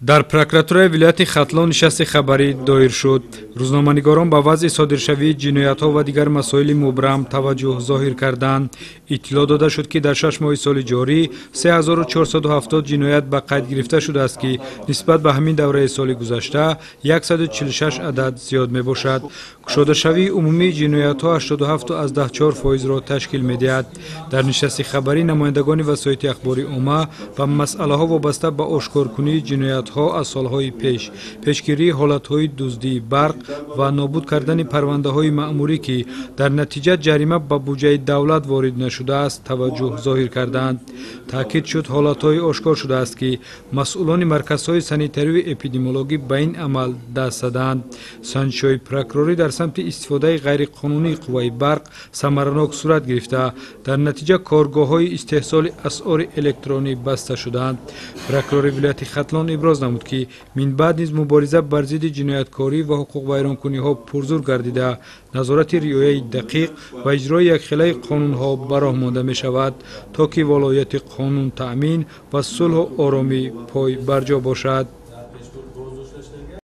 Дар прокуратураи вилояти Хатлон нишасти хабарӣ доир шуд. Рӯзноманигорон ба вазъи содиршавии ҷиноятҳо ва дигар масоили мубрам таваҷҷӯҳ зоҳир карданд. Иттилоъ дода шуд, ки дар 6 моҳи соли ҷорӣ 3470 ҷиноят ба қайд гирифта шудааст, ки нисбат ба ҳамин давраи соли гузашта 146 адад зиёд мебошад. Кушодашавии умумии ҷиноятҳо 87,4 фоизро ташкил медиҳад. Дар нишасти хабарӣ намояндагони васоити ахбори омма ба масъалаҳо, вобаста ба ошкоркунии ҷиноятҳо аз солҳои пеш, пешгирии ҳолатҳои дуздии барқ ва нобуд кардани парвандаҳои маъмурӣ, ки дар натиҷа ҷарима ба буҷаи давлат ворид нашудааст, таваҷҷӯҳ зоҳир карданд. Таъкид шуд, ҳолатҳое ошкор шудааст, ки масъулони марказҳои санитарию эпидемиологӣ ба ин амал даст заданд. Санҷишҳои прокурорӣ дар самти истифодаи ғайриқонунии қувваи барқ самаранок сурат гирифта, дар натиҷа коргоҳҳои истеҳсоли асъори электронӣ баста шуданд. Прокурори вилояти Хатлон иброз намуд, ки минбаъд низ мубориза бар зидди ҷинояткорӣ ва ҳуқуқвайронкуниҳо пурзур гардида, назорати риояи дақиқ ва иҷрои якхелаи қонунҳо ба роҳ монда мешавад, то ки волоияти қонун таъмин ва сулҳу оромӣ пой барҷо бошад.